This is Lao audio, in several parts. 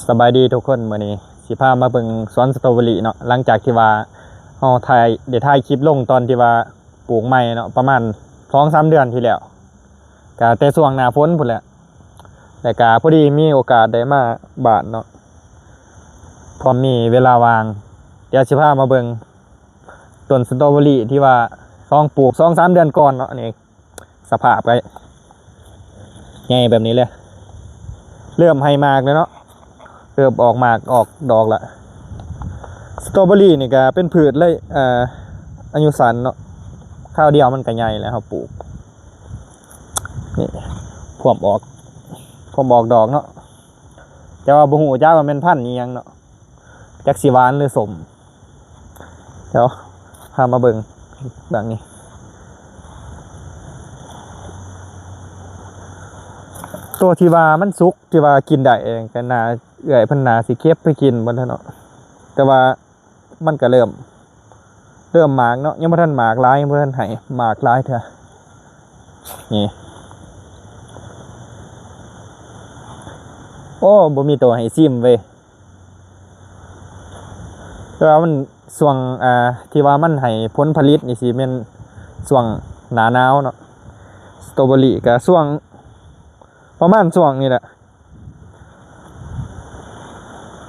ສະບາຍດີທຸກຄົນ, ມື້ນີ້ຊິພາມາເບິ່ງສວນສະຕໍເບີຣີເນາະ. ຫຼັງຈາກທີ່ວ່າເຮົາຖ່າຍ ໄດ້ຖ່າຍຄລິບລົງຕອນທີ່ວ່າປູກໃໝ່ເນາະ ປະມານສອງສາມເດືອນທີ່ແລ້ວ, ກະແຕ່ຊ່ວງໜ້າຝົນພຸ້ນແຫຼະ. ແລ້ວກະພໍດີມີໂອກາດໄດ້ມາບ້ານເນາະ ພໍມີເວລາວ່າງ. ດຽວຊິພາມາເບິ່ງຕົ້ນສະຕໍເບີຣີທີ່ວ່າສອງ ປູກສອງສາມເດືອນກ່ອນເນາະ. ນີ້ ສະພາບກໍໃຫຍ່ແບບນີ້ເລີຍ, ເລີ່ມໃຫ້ໝາກແລ້ວເນາະ, ເລີ່ມອອກໝາກອອກດອກລະ. ສະຕໍເບີຣີນີ້ກໍເປັນພືດໄລຍະ ອາຍຸສັ້ນເນາະ, ຄາວດຽວມັນກໍໃຫຍ່ແລ້ວ. ເຮົາປູກນີ້ ພວມອອກ ພວມອອກດອກເນາະ, ແຕ່ວ່າບໍ່ຮູ້ຈັກວ່າແມ່ນພັນອີ່ຫຍັງເນາະ. ຈັກຊິຫວານຫຼືສົ້ມ. ດຽວພາມາເບິ່ງເບື້ອງນີ້, ຕົວທີ່ວ່າມັນສຸກ ທີ່ວ່າກິນໄດ້ເອງ ກໍໜ້າ ເອື້ອຍເພິ່ນໜ້າຊິເກັບໄປກິນເບິດແລ້ວເນາະ. ແຕ່ວ່າມັນກໍເລີ່ມ ເລີ່ມໝາກເນາະ, ຍັງບໍ່ທັນໝາກຫຼາຍ, ຍັງບໍ່ທັນໃຫ້ໝາກຫຼາຍເທື່ອ. ນີ້ ໂອ້ ບໍ່ມີໂຕໃຫ້ຊີມເວີຍ. ແຕ່ວ່າມັນຊ່ວງ ອ່າ ທີ່ວ່າມັນໃຫ້ຜົນຜະລິດນີ້ຊິແມ່ນຊ່ວງໜ້າໜາວເນາະ. ສະຕໍເບີຣີກໍຊ່ວງ ປະມານຊ່ວງນີ້ແຫຼະ.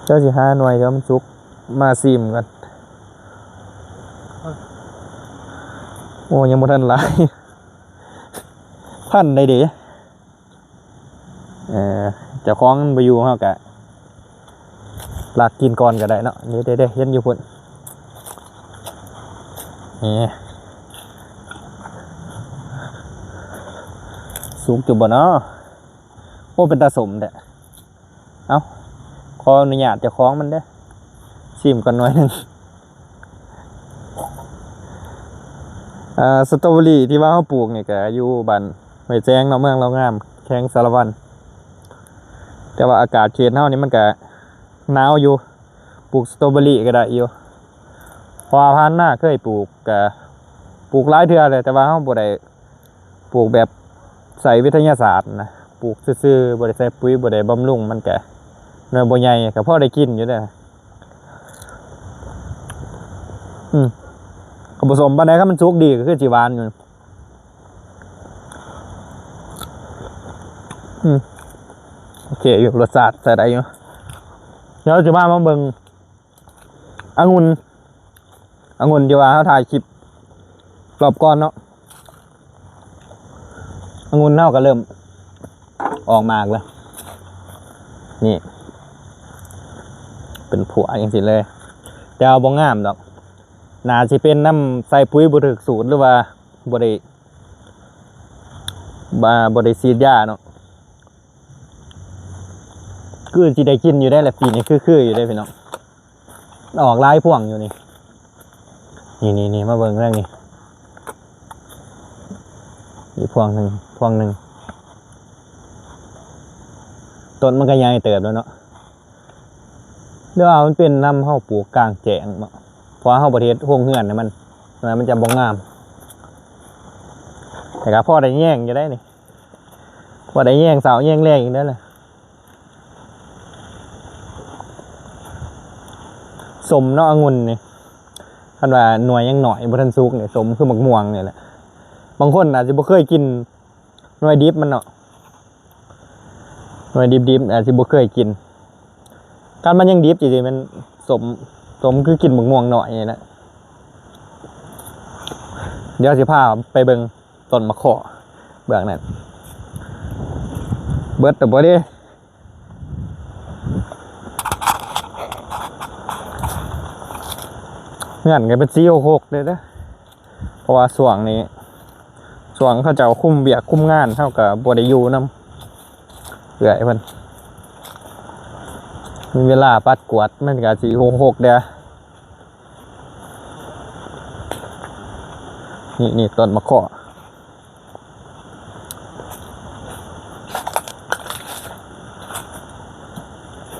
ດຽວຊິຫາໜ່ວຍທີ່ວ່າມັນສຸກມາຊີມກ່ອນ. ໂອ້ ຍັງບໍ່ທັນຫຼາຍ, ທັນໄດ້ເດ. ເອີ ເຈົ້າຂອງມັນບໍ່ຢູ່ ເຮົາກະລັກກິນກ່ອນກໍໄດ້ເນາະ. ເດ້ໆໆ ເຫັນຢູ່ພຸ້ນ. ນີ້ ສຸກຢູ່ບໍ່ເນາະ? ໂອ້ ເປັນຕາສົ້ມແທ້. ເອົ້າ ຂໍອະນຸຍາດເຈົ້າຂອງມັນເດີ້ ຊີມກ່ອນໜ່ວຍໜຶ່ງ. ອ່າ ສະຕໍເບີຣີທີ່ວ່າເຮົາປູກນີ້ກໍຢູ່ບ້ານຫ້ວຍແຊງເນາະ, ເມືອງລາວງາມ, ແຂວງສາລະວັນ. ແຕ່ວ່າອາກາດເຂດເຮົານີ້ມັນກໍໜາວຢູ່, ປູກສະຕໍເບີຣີກໍໄດ້ຢູ່. ເພາະວ່າຜ່ານມາເຄີຍປູກ ກໍປູກຫຼາຍເທື່ອແລ້ວ, ແຕ່ວ່າເຮົາບໍ່ໄດ້ ປູກແບບໃຊ້ວິທະຍາສາດນະ, ປູກຊື່ໆ ບໍ່ໄດ້ໃສ່ປຸ໋ຍ ບໍ່ໄດ້ບຳລຸງ, ມັນກະໜ່ວຍບໍ່ໃຫຍ່ ກະພໍໄດ້ກິນຢູ່ເດ້. ອືມ ກໍບໍ່ສົ້ມປານໃດ, ຄັນມັນສຸກດີກໍຄືຊິຫວານຢູ່. ອືມ ໂອເຄຢູ່, ລົດຊາດໃຊ້ໄດ້ຢູ່. ດຽວຊິພາມາເບິ່ງ ອະງຸ່ນ ອະງຸ່ນທີ່ວ່າເຮົາຖ່າຍຄລິບລອບກ່ອນເນາະ, ອະງຸ່ນເຮົາກໍເລີ່ມອອກໝາກແລ້ວ. ນີ້ ເປັນພົວຈັ່ງຊີ້ເລີຍ, ແຕ່ວ່າບໍ່ງາມດອກ. ໜ້າຊິເປັນນຳໃສ່ປຸ໋ຍບໍ່ຖືກສູດ ຫຼືວ່າບໍ່ໄດ້ ບໍ່ ບໍ່ໄດ້ສີດຢາເນາະ. ຄືຊິໄດ້ກິນຢູ່ໄດ໋ລະ, ປີນີ້ຄື ຄືຢູ່ເດ້ພີ່ນ້ອງ. ອອກຫຼາຍພວງຢູ່ນີ້. ນີ້ໆໆ ມາເບິ່ງເລື່ອງນີ້. ອີກພວງໜຶ່ງ ພວງໜຶ່ງ. ຕົ້ນມັນກໍໃຫຍ່ເຕີບແລ້ວເນາະ. ຫຼືວ່າມັນເປັນນຳເຮົາປູກກາງແຈ້ງເນາະ, ເພາະວ່າເຮົາບໍ່ໄດ້ເຮັດໂຮງເຮືອນໃຫ້ມັນ, ມັນຈະບໍ່ງາມ. ແຕ່ກໍພໍໄດ້ແຍງຢູ່ໄດ໋ນີ້. ບໍ່ໄດ້ແຍງເຊົ້າແຍງແລງອີກແລ້ວລະ. ສົ້ມເນາະ ອະງຸ່ນນີ້, ຄັນວ່າໜ່ວຍຍັງໜ້ອຍ ບໍ່ທັນສຸກນີ້ ສົ້ມຄືໝາກມ່ວງນີ້ແຫຼະ. ບາງຄົນອາດຊິບໍ່ເຄີຍກິນໜ່ວຍດິບມັນເນາະ, ໜ່ວຍດິບໆ ອາດຊິບໍ່ເຄີຍກິນ. ຄັນມັນຍັງດິບຈິໆ ມັນສົ້ມ, ສົ້ມຄືກິນໝາກມ່ວງນ້ອຍນີ້ແຫຼະ. ດຽວຊິພາໄປເບິ່ງ ຕົ້ນໝາກເຄາະເບື້ອງນັ້ນ ເບິດແລ້ວບໍ່ເດ້? ເຮືອນກໍເປັນສີ່ຫົກຫົກເດ້ເດີ, ເພາະວ່າຊ່ວງນີ້ ຊ່ວງເຂົາເຈົ້າຄຸມວຽກຄຸມງານ ເຮົາກໍບໍ່ໄດ້ຢູ່ນຳເອື້ອຍເພິ່ນ. ມີເວລາປັດກວາດ ມັນກໍສີ່ຫົກຫົກເດ້. ນີ້ ນີ້ ຕົ້ນໝາກເຄາະ.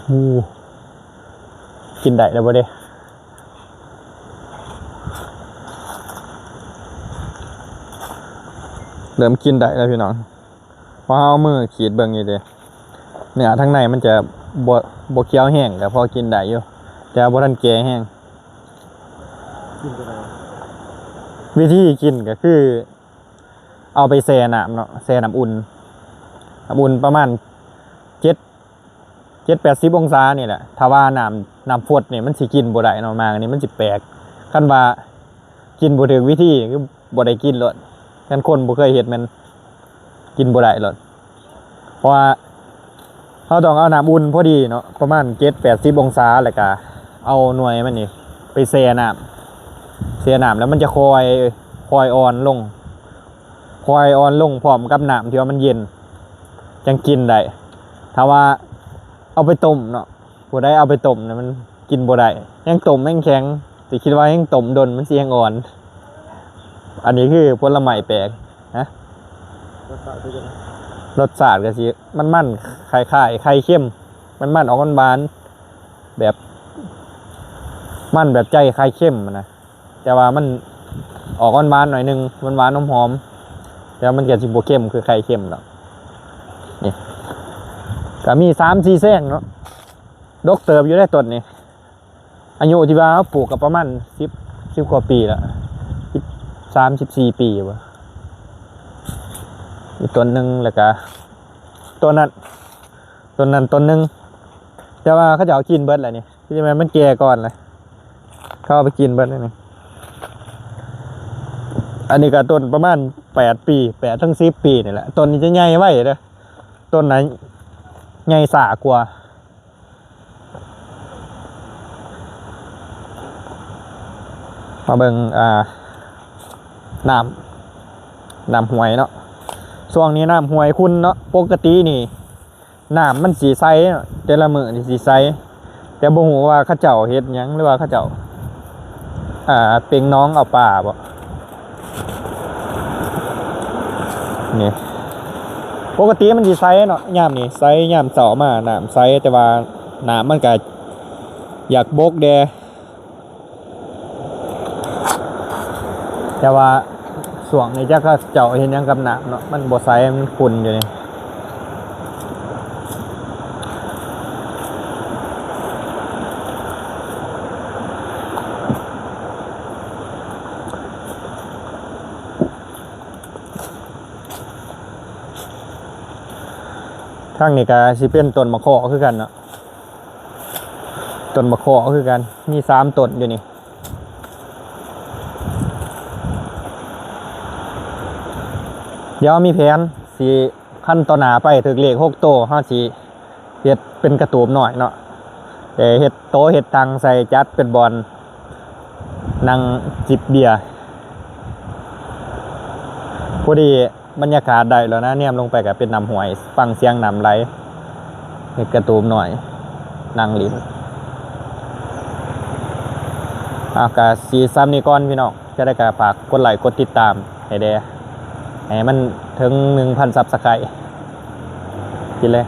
ໂອ້ ກິນໄດ້ແລ້ວບໍ່ເດ້? ເລີ່ມກິນໄດ້ແລ້ວພີ່ນ້ອງ. ພໍເຮົາເອົາມືຂີດເບິ່ງນີ້ເດ້ ເນື້ອທາງໃນມັນຈະ ບໍ່ ບໍ່ຂຽວແຮງ ກໍພໍກິນໄດ້ຢູ່ ແຕ່ວ່າບໍ່ທັນແກ່ແຮງ. ກິນຈັ່ງໃດ? ວິທີກິນກໍຄື ເອົາໄປແຊ່ນ້ຳເນາະ ແຊ່ນ້ຳອຸ່ນ ນ້ຳອຸ່ນປະມານເຈັດ ເຈັດແປດສິບອົງສານີ້ແຫຼະ. ຖ້າວ່ານ້ຳ ນ້ຳຟົດນີ້ມັນຊິກິນບໍ່ໄດ້ເນາະ ໝາກອັນນີ້ມັນຊິແປກ. ຄັນວ່າກິນບໍ່ຖືກວິທີ ຄືບໍ່ໄດ້ກິນໂລດ. ຄັນຄົນບໍ່ເຄີຍເຮັດແມ່ນກິນບໍ່ໄດ້ໂລດ. ເພາະວ່າເຮົາຕ້ອງເອົານ້ຳອຸ່ນພໍດີເນາະ ປະມານເຈັດແປດສິບອົງສາ ແລ້ວກະເອົາໜ່ວຍມັນນີ້ໄປແຊ່ນ້ຳ ແຊ່ນ້ຳແລ້ວມັນຈະຄ່ອຍ ຄ່ອຍອ່ອນລົງ ຄ່ອຍອ່ອນລົງພ້ອມກັບນ້ຳທີ່ວ່າມັນເຢັນ ຈັ່ງກິນໄດ້. ຖ້າວ່າເອົາໄປຕົ້ມເນາະ ຜູ້ໃດເອົາໄປຕົ້ມນະ ມັນກິນບໍ່ໄດ້ ແຮງຕົ້ມແຮງແຂງ. ຊິຄິດວ່າແຮງຕົ້ມດົນມັນຊິແຮງອ່ອນ. ອັນນີ້ຄືຜົນລະໄມ້ແປກ ຮະ ລົດຊາດຄືຈັ່ງໃດ? ລົດຊາດກໍຊິມັນໆ ຄ້າຍໆ ໄຂ່ເຄັມ ມັນໆ ອອກຫວານໆ ແບບ ມັນແບບໃຈຄ້າຍເຄັມນະ ແຕ່ວ່າມັນອອກຫວານໆ ໜ້ອຍໜຶ່ງ ຫວານໆ ຫອມໆ ແຕ່ວ່າມັນກໍຊິບໍ່ເຄັມຄືໄຂ່ເຄັມດອກ. ນີ້ກໍມີສາມສີ່ແຊງເນາະ ດົກເຕີບຢູ່ໃນຕົ້ນນີ້. ອາຍຸທີ່ວ່າເຮົາປູກກໍປະມານສິບ ສິບກວ່າປີລະ ສິບສາມ ສິບສີ່ປີບໍ່. ອີກຕົ້ນໜຶ່ງ ແລ້ວກະຕົ້ນນັ້ນ ຕົ້ນນັ້ນຕົ້ນໜຶ່ງ ແຕ່ວ່າເຂົາເຈົ້າກິນເບິດແລ້ວນີ້ ຄືແມ່ນມັນແກ່ກ່ອນລະ ເຂົາເອົາໄປກິນເບິດແລ້ວນີ້. ອັນນີ້ກໍຕົ້ນປະມານແປດປີ ແປດເຖິງສິບປີນີ້ແຫຼະ. ຕົ້ນນີ້ຈະໃຫຍ່ໄວເດ້ ຕົ້ນນັ້ນໃຫຍ່ຊ້າກວ່າ. ມາເບິ່ງ ອ່າ ນ້ຳ ນ້ຳຫ້ວຍເນາະ ຊ່ວງນີ້ນ້ຳຫ້ວຍຂຸ່ນເນາະ. ປົກກະຕິນີ້ນ້ຳມັນຊິໃສເນາະ ແຕ່ລະມື້ນີ້ຊິໃສ ແຕ່ບໍ່ຮູ້ວ່າເຂົາເຈົ້າເຮັດຫຍັງ ຫຼືວ່າເຂົາເຈົ້າ ອ່າ ເປັ່ງໜອງເອົາປາບໍ. ນີ້ ປົກກະຕິມັນຊິໃສເນາະ ຍາມນີ້ໃສ ຍາມເຊົ້າມານ້ຳໃສ ແຕ່ວ່ານ້ຳມັນກະຢາກບົກແດ່ ແຕ່ວ່າຊ່ວງນີ້ຈັກເຂົາເຈົ້າເຮັດຫຍັງກັບນ້ຳເນາະ ມັນບໍ່ໃສ ມັນຂຸ່ນຢູ່ນີ້. ທາງນີ້ກະຊິເປັນຕົ້ນໝາກເຄາະຄືກັນເນາະ ຕົ້ນໝາກເຄາະຄືກັນ ມີສາມຕົ້ນຢູ່ນີ້. ດຽວມີແຜນຊິ ຄັນຕໍ່ໜ້າໄປຖືກເລກຫົກໂຕ ເຮົາຊິເຮັດເປັນກະຕູບນ້ອຍເນາະ ແຕ່ເຮັດໂຕະເຮັດຕັ່ງໃສ່ ຈັດເປັນບ່ອນນັ່ງຈິບເບຍ. ພໍດີບັນຍາກາດໄດ້ແລ້ວນະ ແນມລົງໄປກໍເປັນນ້ຳຫ້ວຍ ຟັງສຽງນ້ຳໄຫຼ ເຮັດກະຕູບນ້ອຍນັ່ງຫຼິ້ນ. ອ່າ ກະຊິສ່ຳນີ້ກ່ອນພີ່ນ້ອງ ຈະໄດ້ກໍຝາກກົດໄລ້ກົດຕິດຕາມໃຫ້ແດ່ ໃຫ້ມັນເຖິງໜຶ່ງພັນ Subscribe ກິນເລີຍ.